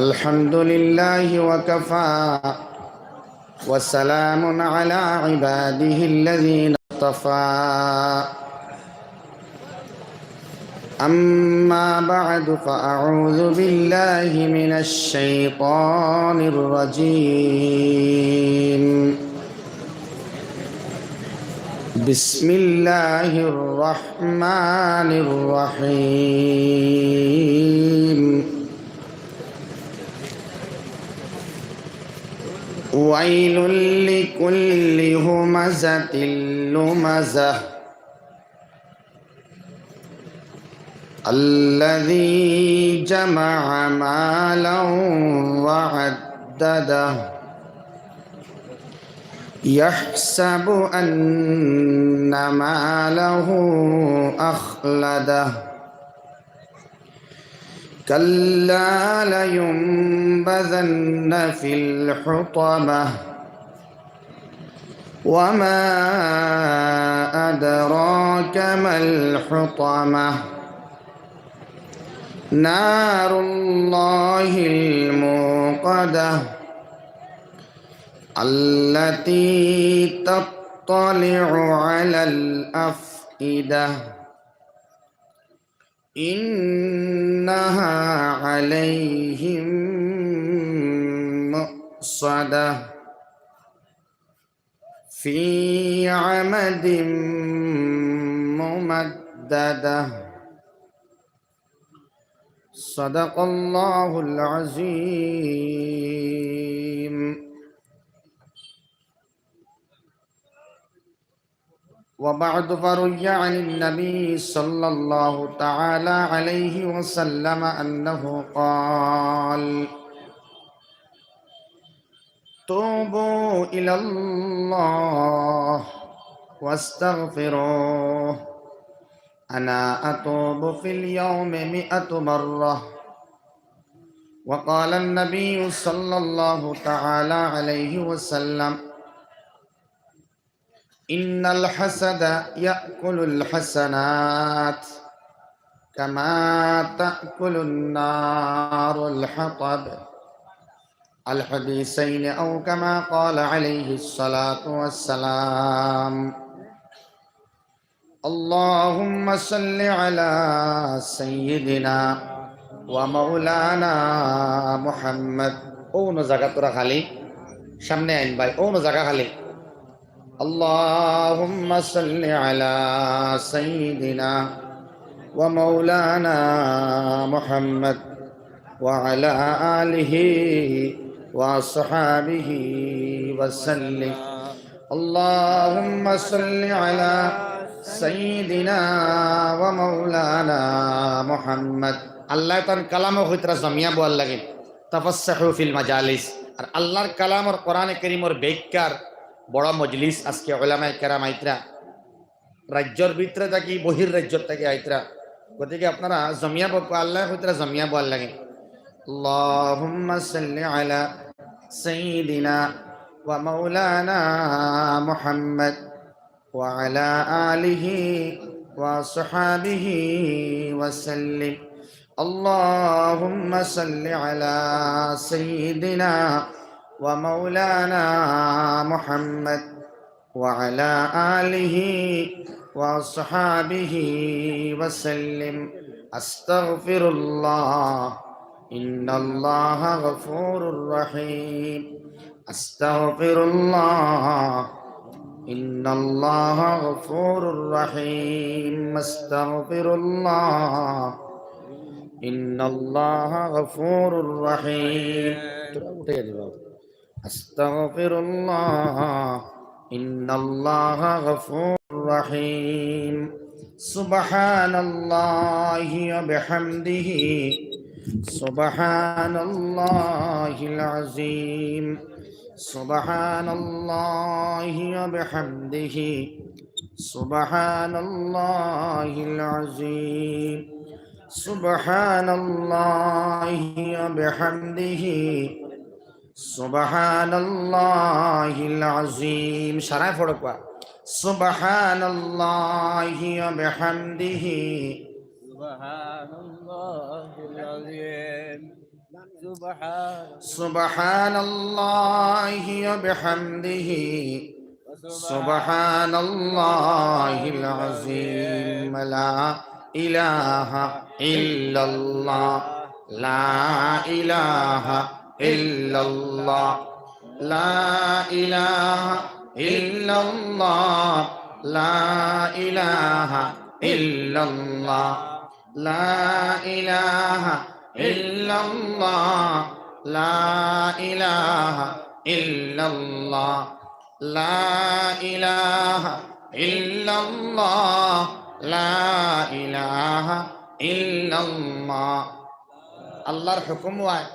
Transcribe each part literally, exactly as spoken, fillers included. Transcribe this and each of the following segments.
الحمد لله وكفى، وسلام على عباده الذين اصطفى. أما بعد، فأعوذ بالله من الشيطان الرجيم. بسم الله الرحمن الرحيم. ويل لكل همزة لمزة. الذي جمع مالا وعدده. يحسب أن ماله أخلده. كلا لينبذن في الحطمة. وما أدراك ما الحطمة. نار الله الموقدة. التي تطلع على الأفئدة. إنها عليهم مؤصدة. في عمد ممددة. صدق الله العظيم. وبعد، فروي عن النبي صلى الله تعالى عليه وسلم أنه قال: توبوا إلى الله واستغفروه. أنا أتوب في اليوم مئة مرة. وقال النبي صلى الله تعالى عليه وسلم: إن الحسد يأكل الحسنات كما تأكل النار الحطب. الحديثين أو كما قال عليه الصلاة والسلام. اللهم صل على سيدنا ومولانا محمد. অউ নু জাগা থুড়া খালি, সামনে আইন ভাই, অউ নু জাগা খালি। اللهم صل على سيدنا ومولانا محمد وعلى آله وأصحابه وسلم. اللهم صل على سيدنا ومولانا محمد. আল্লায় তান কালামো কইতরা জমিয়া বওয়ার লাগি, تفسحوا في المجالس। আর আল্লার কালামর, কোরআনে করিমর ব্যাখ্যার বড় মজলিস আজকে উলামায়ে কেরাম আইতরা। রাজ্যর ভিতরে থাকি, বহির রাজ্যর থাকি আইতরা। গতিকে আপনারা জমিয়া বউক্কা, আল্লায় কইতরা জমিয়া বওয়ার লাগি। اللهم صل على سيدنا ومولانا محمد وعلى آله وأصحابه وسلم. اللهم صل على سيدنا ومولانا محمد وعلى آله وأصحابه وسلم. أستغفر الله، إن الله غفور رحيم. أستغفر الله، إن الله غفور رحيم. أستغفر الله، إن الله غفور رحيم. أستغفر الله، إن الله غفور رحيم. سبحان الله وبحمده. سبحان الله العظيم. سبحان الله وبحمده. سبحان الله العظيم. سبحان الله وبحمده. سبحان الله العظيم. সারায় পড়ো কওয়া। سبحان الله وبحمده. سبحان الله العظيم. سبحان سبحان الله وبحمده. سبحان الله العظيم. لا إله إلا الله. لا إله إلا الله. لا إله إلا الله. لا إله إلا الله. لا إله إلا الله. لا إله إلا الله. لا إله إلا الله. لا إله إلا الله. আল্লাহর হুকুম অয়,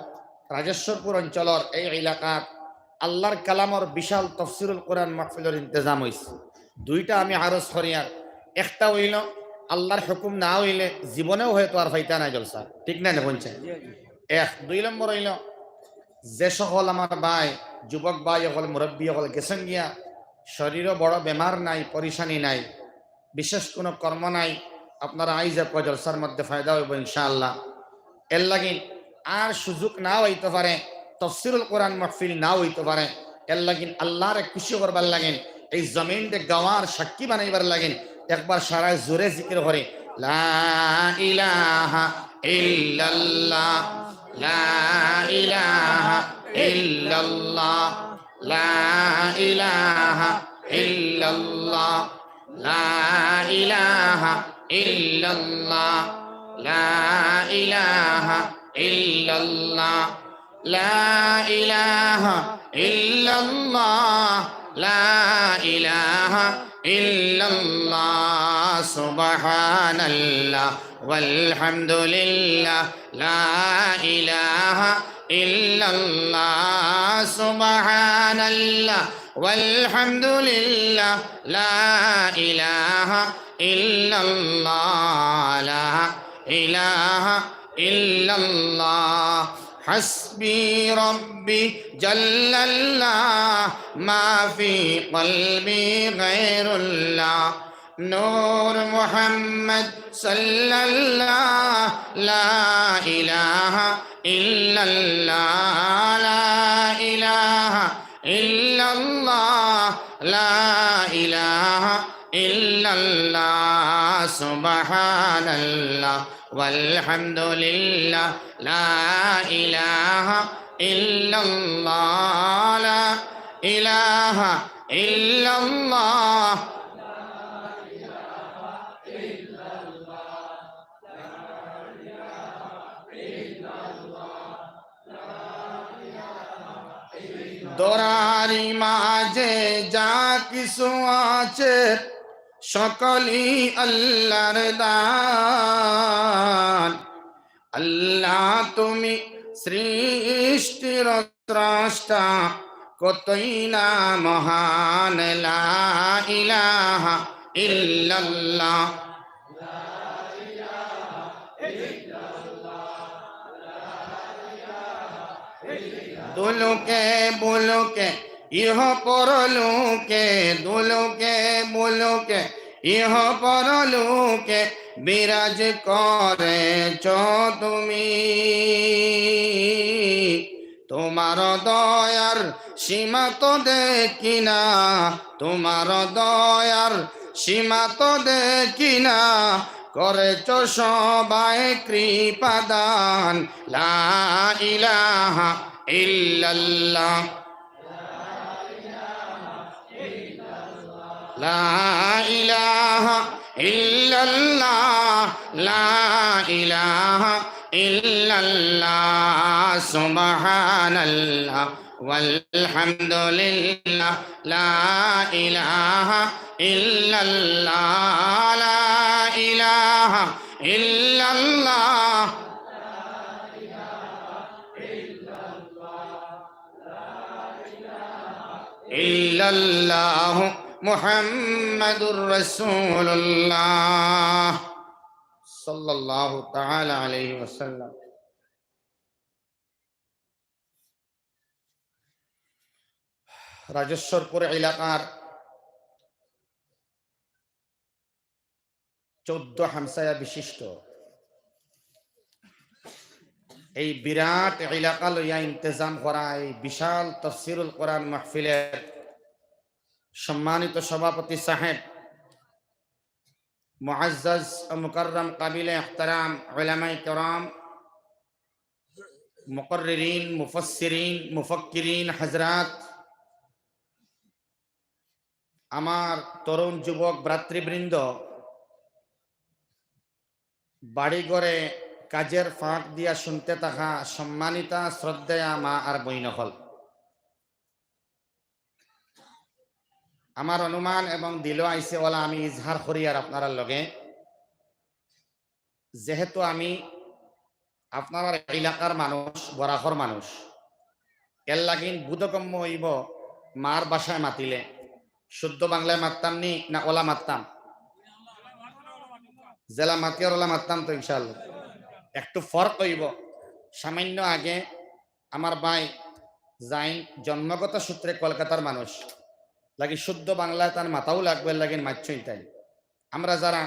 রাজেশ্বরপুর অঞ্চলর এই এলাকাত আল্লাহর কালামর বিশাল তফসিরুল কোরআন মাহফিলর ইন্তেজাম অইছে। দুইটা আমি আরজ করিয়ার, একটা অইলো, আল্লাহর হুকুম না অইলে জীবনেও হয়তো আর পাইতা নায় জলসা, ঠিক না? না বলছে? এক। দুই নম্বর অইলো, যে সকল আমার ভাই, যুবক ভাই অকল, মুরব্বী অকল গেছইন গিয়া, শরীরও বড় বেমার নাই, পরিশানি নাই, বিশেষ কুনু কর্ম নাই, আপনারা আইজ এক জলসার মধ্যে ফায়দা অইবো ইনশাআল্লাহ। এর লাগিন আর সুযোগ না অইতো পারে, তফসিরুল কোরআন মাহফিল না অইতো পারে, এর লাগিন আল্লাহরে খুশি করবার লাগিন, এই জমিনরে গাওয়ার সাক্ষী বানাইবার লাগিন একবার সারায় জোরে জিকির করি, লা ইলাহা ইল্লাল্লাহ, লা ইলাহা ইল্লাল্লাহ, লা ইলাহা ইল্লাল্লাহ। لا إله إلا الله. لا إله إلا الله. لا إله إلا الله. لا إله إلا الله. سبحان الله والحمد لله. لا إله إلا الله. سبحان الله والحمد لله. لا إله إلا الله. لا إله إلا الله. حسبي ربي جل الله. ما في قلبي غير الله. نور محمد صلى الله. لا إله إلا الله. لا إله إلا الله. لا إله إلا الله. سبحان الله والحمد لله. لا إله إلا الله. لا إله إلا الله. ধরার মাঝে যা কিছু আছে, সকলই আল্লাহর দান। আল্লাহ তুমি সৃষ্টির স্রষ্টা, কতই না মহান। লা ইলাহা ইল্লাল্লাহ। দুলোকে বুলোকে ইহ পরলোকে, দুলোকে বুলোকে ইহ পরলোকে বিরাজ করেছ তুমি। তোমার দয়ার সীমা তো দেখি না, তোমার দয়ার সীমা তো দেখি না, করেছ সবায় কৃপাদান। লা ইলাহা ইল্লাল্লাহ। لا إله إلا الله. لا إله إلا الله. سبحان الله والحمد لله. لا إله إلا الله. لا إله إلا الله. إلا الله محمد رسول الله صلى الله تعالى عليه وسلم. রাজেশ্বরপুর এলাকার চৌদ্দ হামসায়া বিশিষ্ট এই বিরাট এলাকা লইয়া ইন্তেজাম করা এই বিশাল তফসিরুল কোরআন মাহফিলের সম্মানিত সভাপতি সাহেব, মুআজ্জাজ ও মুকাররম কাবিলে ইহতারাম উলামায়ে কেরাম, মুকাররিরিন, মুফাসসিরিন, মুফাক্কিরিন হযরত, আমার তরুণ যুবক ভ্রাতৃবৃন্দ, বাড়িঘরে কাজের ফাঁক দিয়া শুনতে থাকা সম্মানিতা শ্রদ্ধেয়া মা আর বইন অকল, আমার অনুমান এবং দিলো আইছে অলা আমি ইজহার করিয়ার আপনারার লগে। যেহেতু আমি আপনারার এলাকার মানুষ, বরাকর মানুষ, এর লাগিন বোধগম্য অইবো মার ভাষায় মাতিলে। শুদ্ধ বাংলায় মাততাম নি না অলা মাততাম? যেলা মাতিয়ার অলা মাততাম তো ইনশাআল্লাহ। একটু ফরক অইবো। সামান্য আগে আমার ভাই জাইন জন্মগত সূত্রে কলকাতার মানুষ, লাগি শুদ্ধ বাংলায় তান মাতাও লাগবো, এর লাগিন মাতছইন তাইন। আমরা যারা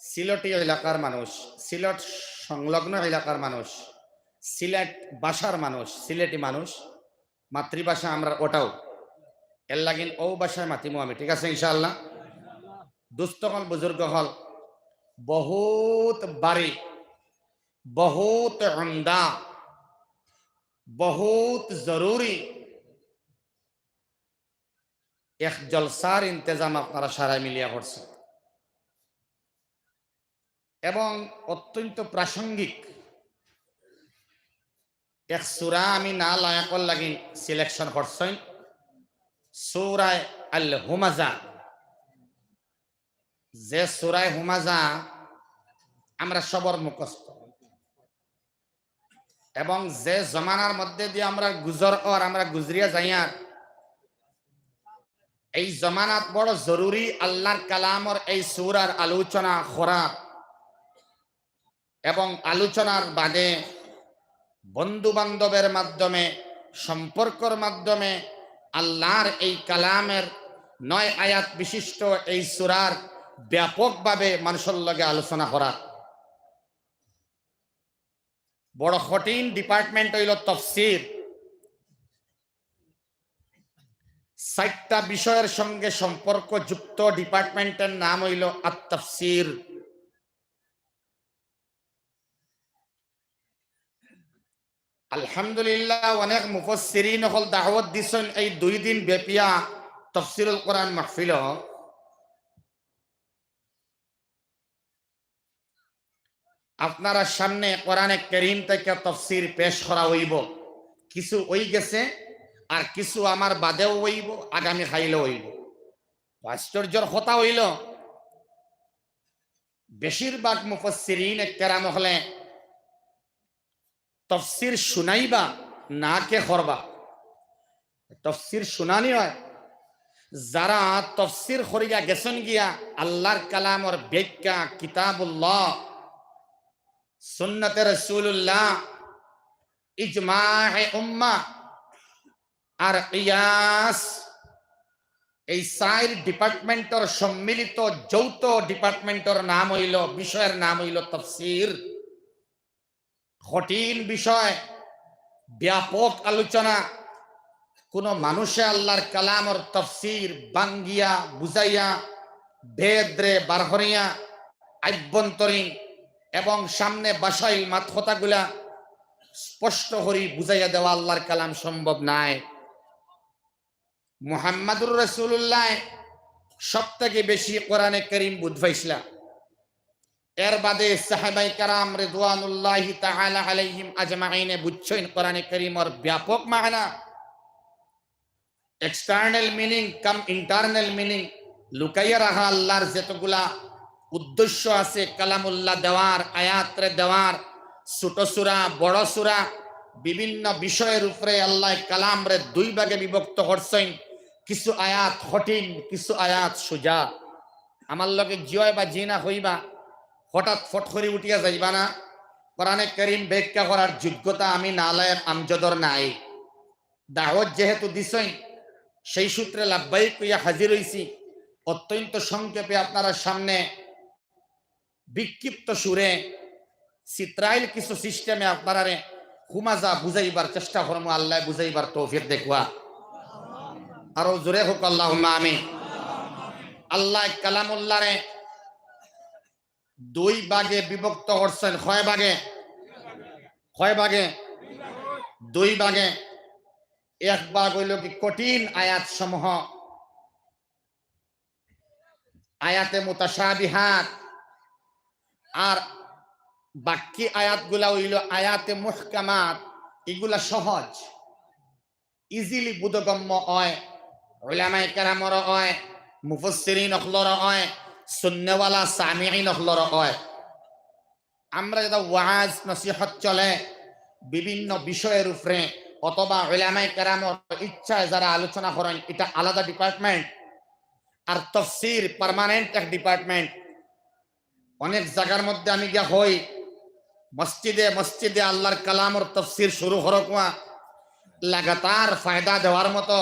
সিলেটি এলাকার মানুষ, সিলেট সংলগ্ন এলাকার মানুষ, সিলেট ভাষার মানুষ, সিলেটি মানুষ, মাতৃভাষা আমরার অটাউ, এর লাগিন অউ ভাষায় মাতিমু আমি, ঠিক আছে ইনশাআল্লাহ? দুস্ত অকল, বুজুর্গ অকল, বহুত বারি, বহুত উমদা, বহুত জরুরি এক জলসার ইন্তেজাম আপনারা সারায় মিলিয়া করছইন এবং অত্যন্ত প্রাসঙ্গিক এক সূরা আমি না লায়েকর লাগি সিলেকশন করছইন, সূরায়ে আল হুমাজা। যে সূরায়ে হুমাজা আমরা সবর মুখস্থ, এবং যে জমানার মধ্যে দিয়া আমরা গুজর অর, আমরা গুজরিয়া যাইয়ার, এই জমানাত বড় জরুরি আল্লাহর কালামর এই সূরার আলোচনা করা, এবং আলোচনার বাদে বন্ধু বান্ধবের মাধ্যমে, সম্পর্কর মাধ্যমে আল্লাহর এই কালামের নয় আয়াত বিশিষ্ট এই সূরার ব্যাপকভাবে মানুষর লগে আলোচনা করা। বড় কঠিন ডিপার্টমেন্ট অইলো তফসির। চাইরটা বিষয়ের সঙ্গে সম্পর্কযুক্ত ডিপার্টমেন্টের নাম অইলো আত-তাফসির। আলহামদুলিল্লাহ, অনেক মুফাসসিরিন অকল দাওয়াত দিছইন এই দুই দিন ব্যাপিয়া তফসিরুল কোরআন মাহফিল। আপনারা সামনে কোরআনে করিম থাকি তফসির পেশ করা অইবো। কিছু অই গেছে, আর কিছু আমার বাদেও অইবো, আগামী কাইলও অইবো। তো আশ্চর্যর কথা অইলো, বেশিরভাগ মুফাসসিরিন কেরাম অকলে তফসির শুনাইবা না কে করবা? তফসির শুনানি অয়। যারা তফসির করিয়া গেছইন গিয়া আল্লাহর কালামর ব্যাখ্যা, কিতাবুল্লাহ, সুন্নতে রাসূলুল্লাহ, ইজমায়ে উম্মাহ আর কিয়াস, এই চাইর ডিপার্টমেন্টর সম্মিলিত যৌথ ডিপার্টমেন্টর নাম অইলো, বিষয়ের নাম অইলো তফসির। কঠিন বিষয়, ব্যাপক আলোচনা। কোনো মানুষে আল্লাহর কালামর তফসির ভাঙ্গিয়া, বুঝাইয়া, ভেদরে বার করিয়া, আভ্যন্তরীণ এবং সামনে ভাষাইল মাত কথাগুলা স্পষ্ট করি বুঝাইয়া দেওয়া আল্লাহর কালাম সম্ভব নায়। মুহাম্মাদুর রাসূলুল্লাহ সব থাকি বেশি কোরআনে করিম বুঝ পাইছলা। এর বাদে সাহাবায়ে কেরাম রিদওয়ানুল্লাহি তাআলা আলাইহিম আজমাইনে বুঝছইন কোরআনে করিমর ব্যাপক মানা, external meaning cum internal meaning, লুকাইয়া রাখা আল্লাহর যতগুলা উদ্দেশ্য আছে, কালামুল্লাহ দেওয়ার, আয়াতরে দেওয়ার, ছোট সূরা, বড় সূরা, বিভিন্ন বিষয়ের উপরে আল্লাহ কালামরে দুই ভাগে বিভক্ত করছইন। কিছু আয়াত কঠিন, কিছু আয়াত সোজা। আমার লগে জি অয় বা জি না কইবা, হঠাৎ ফট করি উঠিয়া যাইবা না। কোরআনে করিম ব্যাখ্যা করার যোগ্যতা আমি নালায়েক আমজদর নাই। দাওয়াত যেহেতু দিছইন, সেই সূত্রে লাব্বাইক কইয়া হাজির অইছি। অত্যন্ত সংক্ষেপে আপনারার সামনে বিক্ষিপ্ত সুরে চিত্রাইল কিছু সিস্টেমে আপনারারে হুমাজা বুঝাইবার চেষ্টা করমু, আল্লায় বুঝাইবার তৌফিক দেউক্কা। আরো জোরে কউক্কা, আল্লাহুম্মা আমিন। আল্লায় কালামুল্লাহরে দুই ভাগে বিভক্ত করছইন। কয় ভাগে? কয় ভাগে? দুই ভাগে। এক ভাগ অইলো কি কঠিন আয়াত সমূহ, আয়াতে মুতাশাবিহাত, আর বাকি আয়াতগুলা অইলো আয়াতে মুহকামাত, ইগুলা সহজ, ইজিলি বোধগম্য অয়, উলামায়ে কেরামরও অয়, মুফাসসিরিন অকলরও অয়, শুননেওয়ালা সামিইন অকলরও অয়। আমরা যেটা ওয়াজ নসিহত চলে বিভিন্ন বিষয়ের উপরে, অথবা উলামায়ে কেরামর ইচ্ছায় যারা আলোচনা করেন, এটা আলাদা ডিপার্টমেন্ট। আর তফসির পার্মানেন্ট এক ডিপার্টমেন্ট। অনেক জাগার মধ্যে আমি গিয়া কই, মসজিদে মসজিদে আল্লাহর কালামর তফসির শুরু করউক্কা, লাগাতার ফায়দা দেওয়ার মতো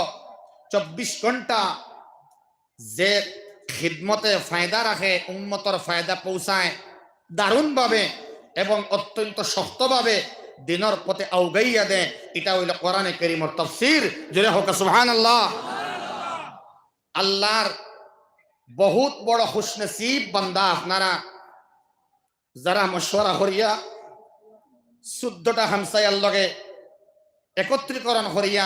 চব্বিশ ঘন্টা যে খিদমতে ফায়দা রাখে, উম্মতর ফায়দা পৌঁছায় দারুণভাবে এবং অত্যন্ত শক্তভাবে দ্বীনর পথে আউগাইয়া দেয়, এটা অইলো কোরআনে করিমর তফসির। জোরে কউক্কা সুবহানাল্লাহ। আল্লাহর বহুত বড় খুশনসিব বান্দা আপনারা, যারা মশওয়ারা করিয়া চৌদ্দটা হামসায়ার লগে একত্রীকরণ করিয়া,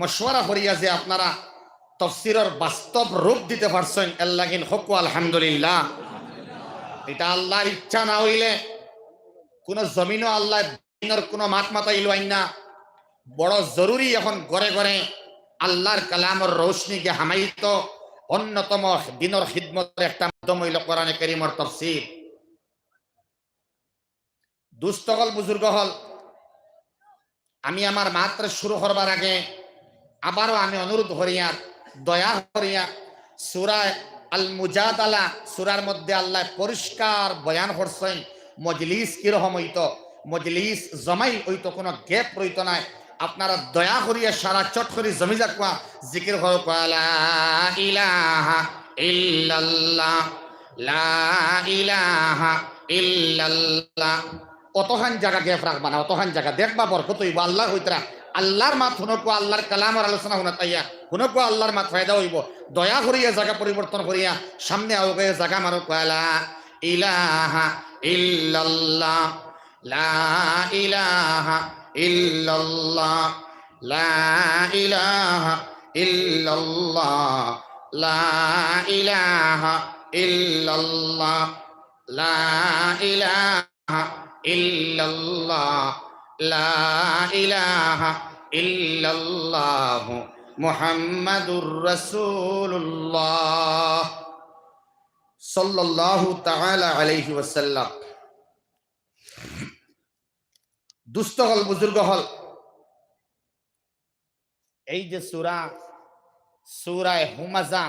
মশওয়ারা করিয়া যে আপনারা তফসিরর বাস্তব রূপ দিতে পারছইন, এর লাগিন কউক্কা আলহামদুলিল্লাহ। এটা আল্লাহর ইচ্ছা না অইলে কুনু জমিনো আল্লায় দ্বীনর কুনু মাত মাতাইলো আইন না। বড় জরুরি এখন ঘরে ঘরে আল্লাহর কালামর রৌশনি গিয়া হামাইতো। অন্যতম দ্বীনর খিদমতর একটা মাধ্যম অইলো কোরআনে করিমর তফসির। দুস্ত অকল, বুজুর্গ অকল, আমি আমার মাতরে শুরু করবার আগে আবারও আমি অনুরোধ করিয়ার, দয়া করিয়া, সূরা আল মুজাদালা সূরার মধ্যে আল্লায় পরিষ্কার বয়ান করছইন, মজলিস কিরকম অইতো, মজলিস জমাইল অইতো, কুনু গ্যাপ রইতো নায়। আপনারা দয়া করিয়া সারা চট করি জমি যাউক্কা, জিকির করউক্কা, লা ইলাহা ইল্লাল্লাহ, লা ইলাহা ইল্লাল্লাহ। অতখান জাগা গ্যাপ রাখবা না, অতখান জাগা দেখবা বরকত অইবো। আল্লায় কইতরা, আল্লাহর মাত হুনউক্কা, আল্লাহর কালামর আলোচনা হুনাত আইয়া হুনউক্কা, আল্লাহর মাত ফায়দা অইবো। দয়া করিয়া জাগা পরিবর্তন করিয়া সামনে আউগাইয়া জাগা মারউক্কা, লা ইলাহা ইল্লাল্লাহ, লা ইলাহা ইল্লাল্লাহ, লা ইলাহা ইল্লাল্লাহ, লা ইলাহা ইল্লাল্লাহ, লা ইলাহা ইল্লাল্লাহ, লা ইলাহা ইল্লাল্লাহ, মুহাম্মাদুর রাসূলুল্লাহ, সাল্লাল্লাহু তাআলা আলাইহি ওয়াসাল্লাম। দুস্ত অকল, বুজুর্গ অকল, এই যে সূরা, সূরায়ে হুমাজা,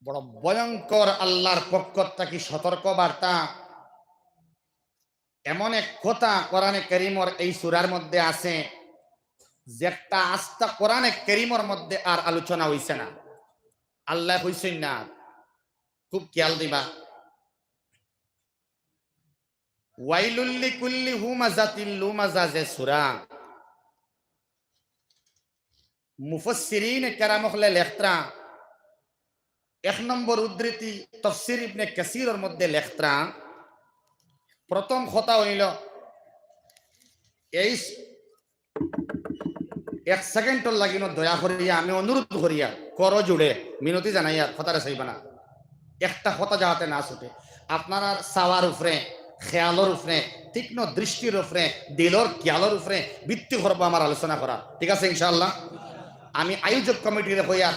বড় ভয়ঙ্কর আল্লাহর পক্ষ থাকি সতর্ক বার্তা। এমন এক কথা কোরআনে করিমর এই সূরার মধ্যে আছে, যেটা আস্তা কোরআনে করিমর মধ্যে আর আলোচনা অইছে না। আল্লায় কইছইন না, খুব খেয়াল দিবা। ওয়াইলুল লিকুল্লি হুমাজাতিল লুমাজা যে সূরা, মুফাসসিরিনে কেরাম অকলে লেখতরা, এক নম্বর উদ্ধৃতি তফসির ইবনে কাসিরর মধ্যে লেখতরা, প্রথম কথা অইলো, এই এক সেকেন্ডর লাগিনও দয়া করিয়া আমি অনুরোধ করিয়া, করজোড়ে মিনতি জানাইয়ার, কথারে চাইবা না, একটা কথা যাহাতে না ছুটে। আপনারার চাওয়ার উপরে, খেয়ালর উপরে, তীক্ষ্ণ দৃষ্টির উপরে, দিলর খেয়ালর উপরে ভিত্তি করবো আমার আলোচনা করা, ঠিক আছে ইনশাআল্লাহ? আমি আয়োজক কমিটিরে কইয়ার,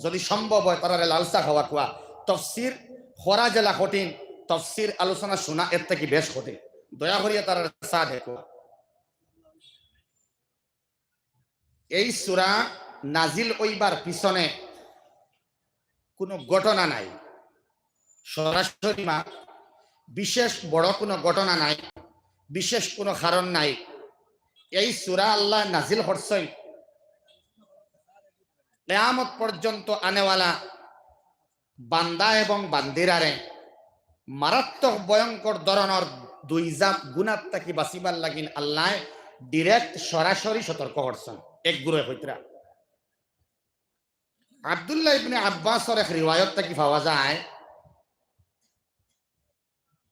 যদি সম্ভব অয়, তারারে লাল চা খাওয়াউক্কা। তফসির করা যেলা কঠিন, তফসির আলোচনা হুনা এর থাকি বেশ কঠিন। দয়া করিয়া তারারে চা দেউক্কা। এই সূরা নাজিল অইবার পিছনে কুনু ঘটনা নাই, সরাসরি মা, বিশেষ বড় কুনু ঘটনা নাই, বিশেষ কুনু কারণ নাই। এই সূরা আল্লায় নাজিল করছইন কিয়ামত পর্যন্ত আনেওয়ালা বান্দা এবং বান্দিরারে মারাত্মক ভয়ঙ্কর ধরনর দুই জাত গুনাহ থাকি বাঁচিবার লাগিন আল্লায় direct সরাসরি সতর্ক করছইন। এক গুরুয়ে কইতরা। আব্দুল্লাহ ইবনে আব্বাসর এক রিওয়ায়ত থাকি পাওয়া যায়,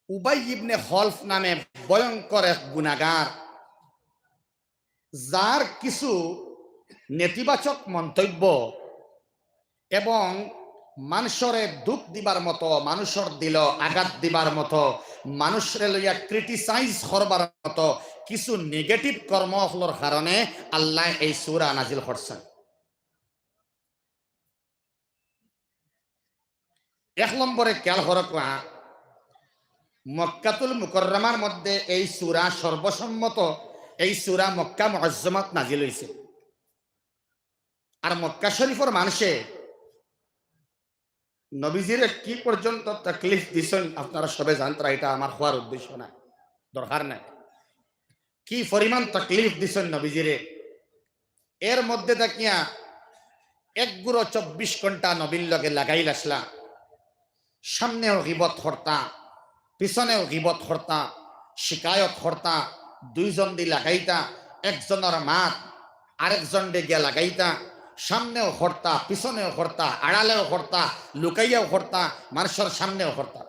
উবাই ইবনে খলফ নামে ভয়ঙ্কর এক গুনাগার, যার কিছু নেতিবাচক মন্তব্য এবং মানষরে দুখ দিবার মতো, মানষর দিলো আঘাত দিবার মতো, মানষরে লইয়া criticize করবার মতো কিছু negative কর্ম অকলর কারণে আল্লায় এই সূরা নাজিল করছইন। এক নম্বরে খেয়াল করউক্কা, মক্কাতুল মুকাররমার মধ্যে এই সূরা সর্বসম্মত, এই সূরা মক্কা মুআজ্জমাত নাজিল অইছে। আর মক্কা শরীফর মানষে নবীজিরে কি পর্যন্ত তকলিফ দিছইন আপনারা সবে জানতরা, ইটা আমার কওয়ার উদ্দেশ্য নায়, দরকার নাই। কি পরিমাণ তকলিফ দিছইন নবীজিরে, এর মধ্যে থাকিয়া এক গুরু চব্বিশ ঘন্টা নবীর লগে লাগাইল আছলা, সামনেও গিবত করতা, পিছনেও গিবত করতা, শিকায়ত করতা, দুইজন দি লাগাইতা, একজনর মাত আরেকজনরে গিয়া লাগাইতা, সামনেও করতা, পিছনেও করতা, আড়ালেও করতা, লুকাইয়াও করতা, মানষর সামনেও করতা।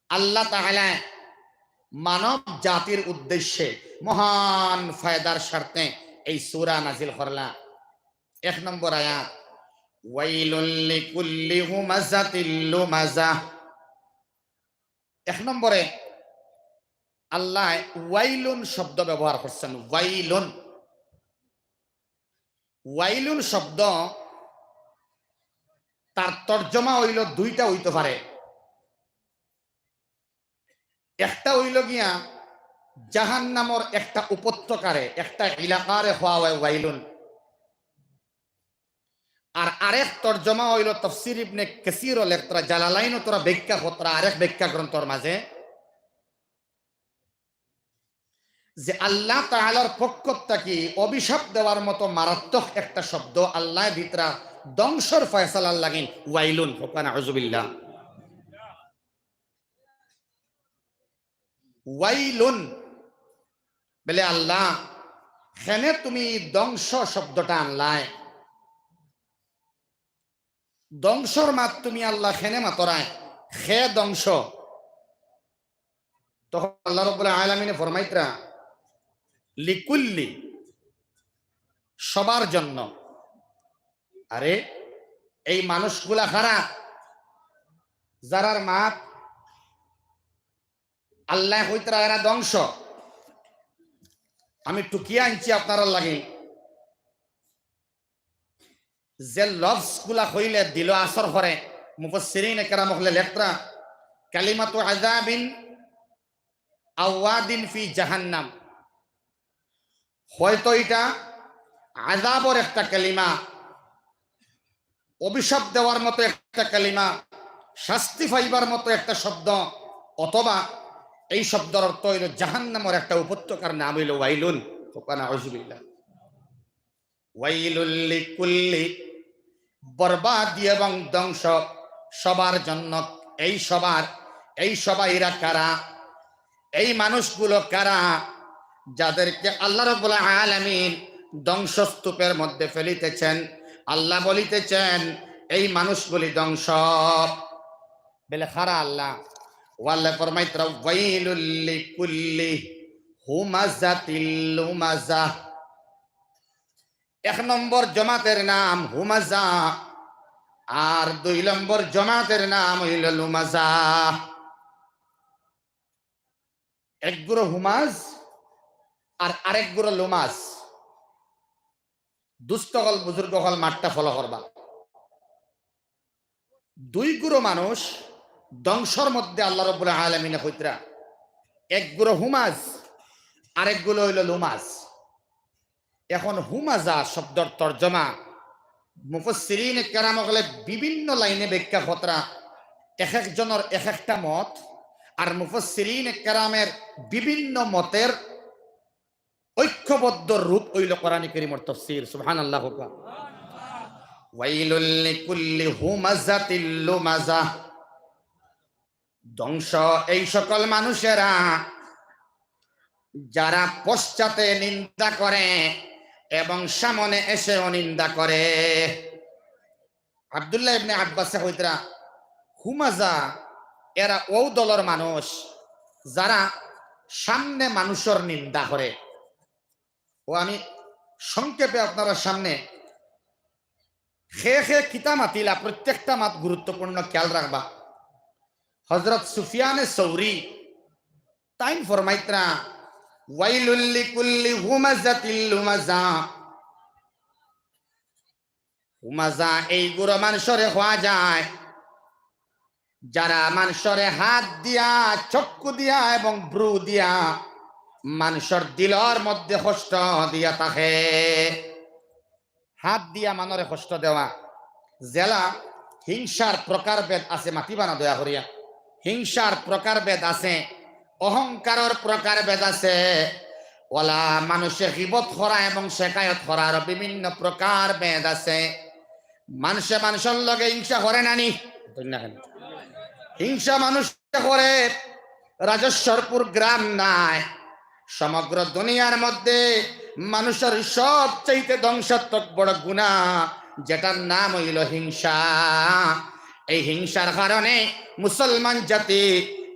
আল্লাহ তাআলায় মানব জাতির উদ্দেশ্যে মহান ফায়দার স্বার্থে এই সূরা নাজিল করলা। এক নম্বর আয়াত, "ওয়াইলুল লিকুল্লি হুমাযাতিল লুমাযা।" এক নম্বরে আল্লায় ওয়াইলুন শব্দ ব্যবহার করছইন। ওয়াইলুন, ওয়াইলুন শব্দ, তার তর্জমা অইলো দুইটা অইতো পারে। একটা অইলো গিয়া জাহান্নামর একটা উপত্যকারে, একটা এলাকারে কওয়া অয় ওয়াইলুন। আর আরেক তর্জমা অইলো, তফসির ইবনে কাসিরও লেখতরা, জালালাইনও থুড়া ব্যাখ্যা করতরা আরেক ব্যাখ্যা গ্রন্থর মাঝে, যে আল্লাহ তাআলার পক্ষ থাকি অভিশাপ দেওয়ার মতো মারাত্মক একটা শব্দ আল্লায় দিতরা ধ্বংসর ফয়সালার লাগিন, ওয়াইলুন, কউক্কা নাউজুবিল্লাহ। ওয়াইলুন, বলে, "আল্লাহ, কেনে তুমি ধ্বংস শব্দটা আনলায়? ধ্বংসর মাত তুমি আল্লাহ কেনে মাতরায়? কে ধ্বংস?" তখন আল্লাহ রাব্বুল আলামিনে ফরমাইতরা, "লিকুল্লি, সবার জন্য।" আরে, এই মানুষগুলা কারা, যারার মাত আল্লায় কইতরা এরা ধ্বংস? আমি টুকিয়া আনছি আপনারার লাগি। যে লফজগুলা কইলে দিলো আসর করে, মুফাসসিরিনে কেরাম অকলে লেখতরা, "কালিমাতু আযাবিন আও ওয়াদিন ফি জাহান্নাম।" হয়তো ইটা আযাবর একটা কালিমা, অভিশাপ দেওয়ার মতো একটা কালিমা, শাস্তি পাইবার মতো একটা শব্দ, অথবা এই শব্দর অর্থ অইলো জাহান্নামর একটা উপত্যকার নাম অইলো ওয়াইলুন। কউক্কা নাউজুবিল্লাহ। ওয়াইলুল লিকুল্লি, বরবাদি এবং ধ্বংস সবার জন্য। এই সবার, এই সবাইরা কারা? এই মানুষগুলো কারা, যাদেরকে আল্লাহ রাব্বুল আলামিন ধ্বংসস্তূপের মধ্যে ফেলিতেছেন? আল্লাহ বলিতেছেন, এই মানুষগুলি ধ্বংস। বলে, কারা আল্লাহ? ও আল্লাহ ফরমাইতরা, "ওয়াইলুল লিকুল্লি হুমাযাতিল লুমাযা।" এক নম্বর জমাতের নাম হুমাযা, আর দুই নম্বর জমাতের নাম অইলো লুমাযা। এক গুরু হুমাজ আর আরেক গুরু লুমাজ। দুস্ত অকল, বুজুর্গ অকল, মাতটা follow করবা। দুই গুরু মানুষ ধ্বংসর মধ্যে আল্লাহ রাব্বুল আলামিনে কইতরা, এক গুরু হুমাজ, আরেক গুরু অইলো লুমাজ। এখন হুমাজা শব্দর তর্জমা মুফাসসিরিনে কেরাম অকলে বিভিন্ন লাইনে ব্যাখ্যা করতরা, এক একজনর এক একটা মত, আর মুফাসসিরিনে কেরামের বিভিন্ন মতের ঐক্যবদ্ধ রূপ অইলো কোরআনে করিমর তফসির। সুবহানাল্লাহ কউক্কা। ওয়াইলুল লিকুল্লি হুমাযাতিল লুমাযা। ধ্বংস এই সকল মানুষেরা, যারা পশ্চাতে নিন্দা করে এবং সামনে এসেও নিন্দা করে। আব্দুল্লাহ ইবনে আব্বাসে কইতরা, হুমাজা এরা অউ দলর মানুষ, যারা সামনে মানুষর নিন্দা করে। ও আমি সংক্ষেপে আপনারার সামনে খে খে কিতা মাতিলা, প্রত্যেকটা মাত গুরুত্বপূর্ণ, খেয়াল রাখবা। হযরত সুফিয়ানে সৌরি তাইন ফরমাইতরা, "ওয়াইলুল লিকুল্লি হুমাজাতিল লুমাজা।" হুমাজা এইগুরে মানষরে কওয়া যায়, যারা মানষরে হাত দিয়া, চক্ষু দিয়া এবং ভ্রু দিয়া মানষর দিলর মধ্যে কষ্ট দিয়া থাকে। হাত দিয়া মানষরে কষ্ট দেওয়া, যেলা হিংসার প্রকারভেদ আছে, মাতিবা না দয়া করিয়া। হিংসার প্রকারভেদ আছে, অহংকারর প্রকারভেদ আছে, ওলা মানষে গীবত করা এবং শেকায়ত করার বিভিন্ন প্রকারভেদ আছে। মানষে মানষর লগে হিংসা করে না নি? হিংসা মানুষ করে, রাজেশ্বরপুর গ্রাম নায়, সমগ্র দুনিয়ার মধ্যে মানুষর সবচাইতে ধ্বংসাত্মক বড় গুনাহ, যেটার নাম অইলো হিংসা। এই হিংসার কারণে মুসলমান জাতি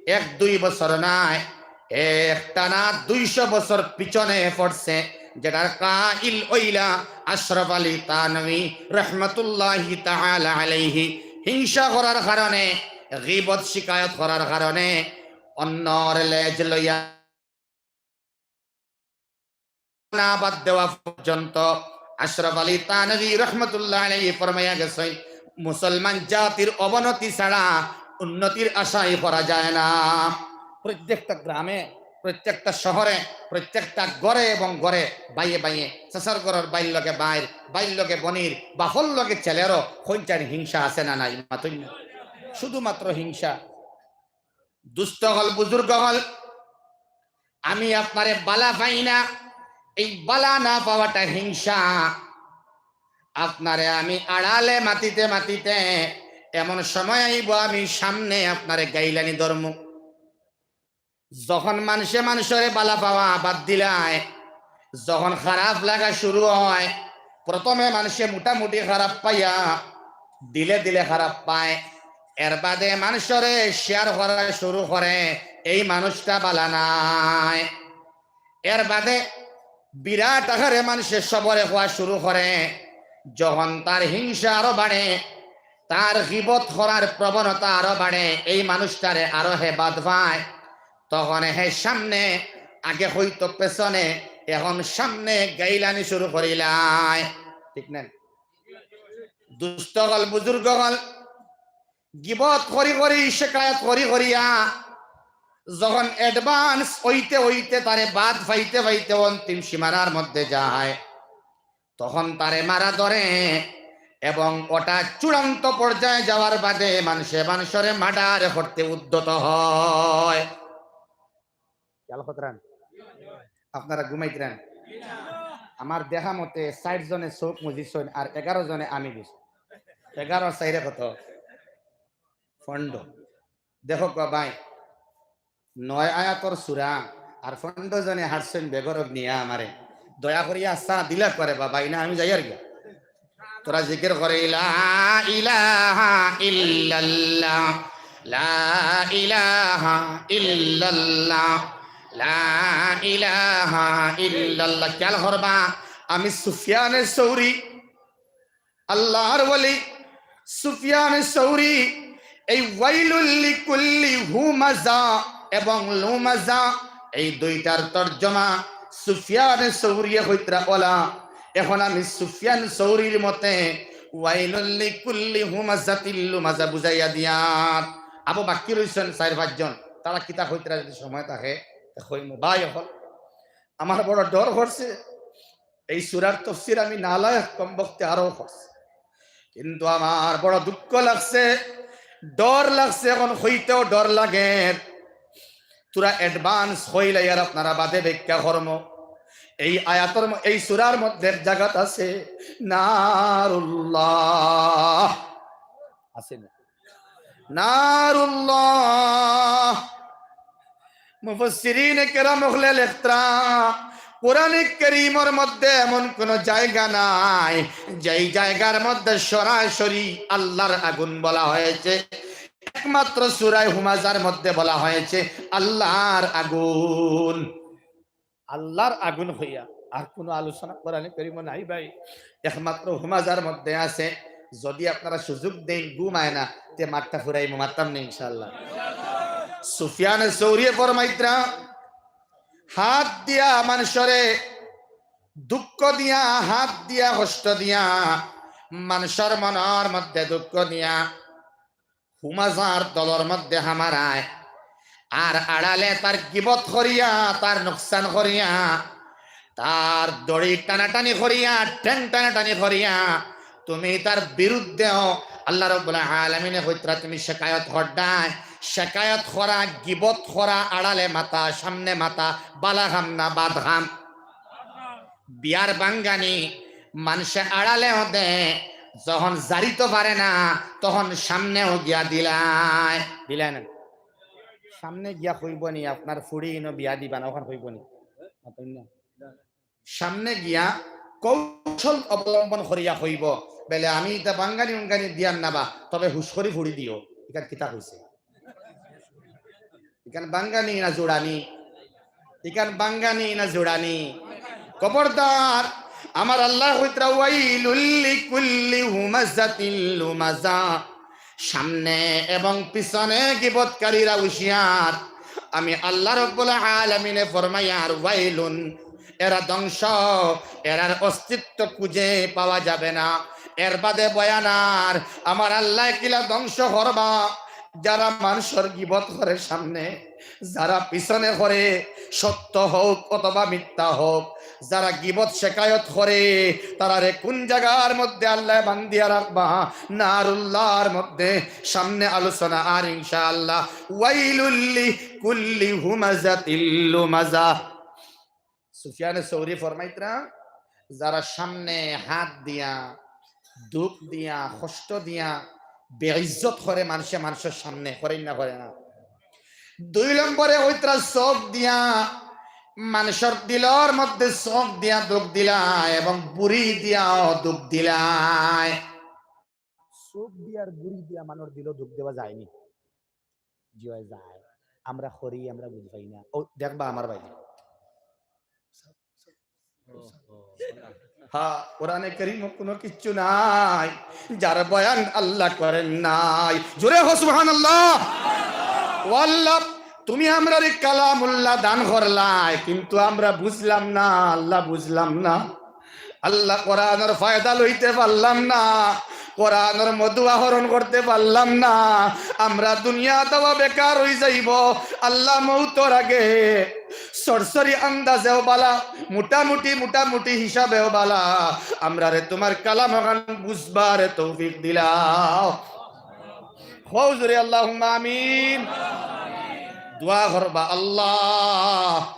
এক দুই বছর নায়, একটানা দুইশো বছর পিছনে পড়ছে, যেটার কাইল অইলা আশরাফ আলী থানভী রহমতুল্লাহি তাআলা আলাইহি। হিংসা করার কারণে, গীবত শিকায়ত করার কারণে অন্যর লেজ লইয়া না বাদ দেওয়া পর্যন্ত আশরাফ আলী থানভী রহমতুল্লাহ আলাইহি ফরমাইয়া গেছেন, মুসলমান জাতির অবনতি ছাড়া উন্নতির আশাই করা যায় না। প্রত্যেকটা গ্রামে, প্রত্যেকটা শহরে, প্রত্যেকটা ঘরে এবং ঘরে, বাইয়ে বাইয়ে, চাচার ঘরর বাইর লগে বাইর, বাইর লগে বনির, বাফর লগে ছেলেরও কইনচাইন হিংসা আছে না নাই? মাতইন না। শুধুমাত্র হিংসা। দুস্ত অকল, বুজুর্গ অকল, আমি আপনারে বালা পাই না, এই বালা না পাওয়াটা হিংসা। আপনারে আমি আড়ালে মাতিতে মাতিতে এমন সময় আইবো, আমি সামনে আপনারে গাইলানি ধরমু। যখন মানষে মানষরে বালা পাওয়া বাদ দিলায়, যখন খারাপ লাগা শুরু হয়, প্রথমে মানষে মোটামুটি খারাপ পাইয়া দিলে দিলে খারাপ পায়, এর বাদে মানষরে শেয়ার করা শুরু করে, এই মানুষটা বালা নায়। এর বাদে বিরাট আকারে মানষে সবরে কওয়া শুরু করে, যখন তার হিংসা আরো বাড়ে, তার গীবত করার প্রবণতা আরো বাড়ে, এই মানুষটারে আরো হে বাদ পায়, তখন হে সামনে আগে হয়তো পেছনে, এখন সামনে গাইলানি শুরু করিলায়। ঠিক না? দুস্ত অকল, বুজুর্গ অকল, গীবত করি করি, শেকায়ত করি করিয়া যখন অ্যাডভান্স অইতে অইতে তারে বাদ পাইতে পাইতে অন্তিম সীমানার মধ্যে যায়, তখন তারে মারা ধরে এবং ওটা চূড়ান্ত পর্যায়ে যাওয়ার বাদে মানষে মানষরে মার্ডার করতে উদ্যত হয়। খেয়াল করতরান? আপনারা ঘুমাইতরান? আমার দেখা মতে ষাইট জনে চউখ মুজিছইন আর এগারো জনে আমি দিছি। এগারো আর চাইরে কত? পনরো। দেখো গো ভাই, নয় আয়াতর সূরা আর পনরো জনে হারছইন বেগরব নিয়া আমারে। দয়া করিয়া চা দিলা করে বাবা, ইনা আমি যাইয়ার গিয়া। তোরা জিকির করে, লা ইলাহা ইল্লাল্লাহ, লা ইলাহা ইল্লাল্লাহ, লা ইলাহা ইল্লাল্লাহ। খেয়াল করবা, আমি সুফিয়ানে সৌরি, আল্লাহর ওলি সুফিয়ানে সৌরি, এই ওয়াইলুল লিকুল্লি হুমাজা এবং লুমাজা, এই দুইটার তর্জমা সুফিয়ানে সৌরিয়ে কইতরা ওলা। এখন আমি সুফিয়ান সৌরির মতে ওয়াইলুল লিকুল্লি হুমাজাতিল লুমাজা বুঝাইয়া দিয়ার। আবো বাকি রইছইন চাইর পাঁচজন, তারা কিতা কইতরা যদি সময় থাকে, তে কইমু। ভাই অকল, আমার বড় ডর করছে, এই সূরার তফসির আমি নালায়েক কমবখতে আরো করছি, কিন্তু আমার বড় দুঃখ লাগছে, ডর লাগছে, এখন কইতেও ডর লাগের। তোরা অ্যাডভান্স কইলাইয়ার, আপনারা বাদে ব্যাখ্যা করমু। এই আয়াতর ম-, এই সূরার মধ্যে এক জাগাত আছে, নারুল্লাহ। আছে না? নারুল্লাহ। মুফাসসিরিনে কেরাম অকলে লেখরা, কোরআনে কারীমর মধ্যে এমন কোনো জায়গা নাই যেই জায়গার মধ্যে সরাসরি আল্লাহর আগুন বলা হয়েছে। একমাত্র সূরায়ে হুমাজার মধ্যে বলা হয়েছে আল্লাহর আগুন। আল্লাহর আগুন হইয়া আর কোনো আলোচনা কোরআনে কারীমো নাই ভাই, একমাত্র হুমাজার মধ্যে আছে। যদি আপনারা সুযোগ দেইন, ঘুম আয় না, তে মাঠটা ফুরাইমু, মারতাম না ইনশাআল্লাহ। সুফিয়ানে সৌরিয়ে ফরমাইতরা, হাত দিয়া মানষরে দুঃখ দিয়া, হাত দিয়া কষ্ট দিয়া, মানষর মনর মধ্যে দুঃখ দিয়া, হুমাজার দলর মধ্যে হামারায়, আর আড়ালে তার গিবত করিয়া, তার নোকসান করিয়া, তার দড়ি টানাটানি করিয়া, ঠ্যাং টানাটানি করিয়া, তুমি তার বিরুদ্ধেও আল্লাহ রাব্বুল আলামিনে কইতরা তুমি শেকায়ত কররায়। শেকায়ত করা, গিবত করা, আড়ালে মাতা, সামনে মাতা, বালা কাম না বাদ কাম? বিয়ার ভাঙ্গানি মানষে আড়ালেও দে, যখন জারিতো পারে না, তখন সামনেও গিয়া দিলায়, দিলায় না? সামনে গিয়া কইবো নি, আপনার ফুড়ি ইনো বিয়া দিবা না, অখান কইবো নি? মাতইন না। সামনে গিয়া কৌশল অবলম্বন করিয়া কইবো, বেলে আমি ইতা ভাঙ্গানি উঙ্গানি দিয়ার না বা, তবে হুশ করি ফুড়ি দিও। ইখান কিতা কইছে? ইখান ভাঙ্গানি না জুড়ানি? ইখান ভাঙ্গানি না জুড়ানি? খবরদার, আমার আল্লায় কইতরা, "ওয়াইলুল লিকুল্লি হুমাযাতিল লুমাযা।" সামনে এবং পিছনে গিবতকারীরা হুঁশিয়ার। আমি আল্লাহ রাব্বুল আলামিনে ফরমাইয়ার, "ওয়াইলুন", এরা ধ্বংস, এরার অস্তিত্ব খুঁজে পাওয়া যাবে না। এর বাদে বয়ান আর আমার আল্লায় কিলা ধ্বংস করবা, যারা মানষর গিবত করে সামনে, যারা পিছনে করে, সত্য হোক অথবা মিথ্যা হোক, যারা গিবত শেকায়ত করে, তারারে কোন জাগার মধ্যে আল্লায় বান্ধিয়া রাখবা? নারুল্লাহর মধ্যে। সামনে আলোচনা আর ইনশাআল্লাহ। ওয়াইলুল লিকুল্লি হুমাযাতিল লুমাযা। সুফিয়ানে সৌরি ফরমাইতরা, যারা সামনে হাত দিয়া, দুখ দিয়া, কষ্ট দিয়া, বেইজ্জত করে মানষে মানষর সামনে, করেন না, করে না? দুই নম্বরে কইতরা চউখ দিয়া, মানষর দিলর মধ্যে চউখ দিয়া দুখ দিলা এবং বুড়ি দিয়াও দুখ দিলায়। চউখ দিয়া আর বুড়ি দিয়া মানষর দিলো দুখ দেওয়া যায়নি? জি অয় যায়। আমরা করি, আমরা বুঝি পাই না। ও দেখবা আমার ভাই। হ্যাঁ, কোরআনে কারীমো কোনো কিচ্ছু নাই যার বয়ান আল্লাহ করেন নাই। জোরে কও সুবহানাল্লাহ। ও আল্লাহ, তুমি আমরারে কালামুল্লাহ দান করলায়, কিন্তু আমরা বুঝলাম না, আল্লাহ বুঝলাম না। আল্লাহ কোরআনর ফায়দা লইতে পারলাম না, কোরআনর মধু আহরণ করতে পারলাম না। আমরা দুনিয়াত অউ বেকার অই যাইবো। আল্লাহ মউতর আগে সরসরি আন্দাজেও বালা, মোটামুটি, মোটামুটি হিসাবেও বালা, আমরারে তুমার কালাম অখান বুঝবার তৌফিক দিলাও। কও জোরে আল্লাহুম্মা আমিন। দোয়া করবা, আল্লাহ,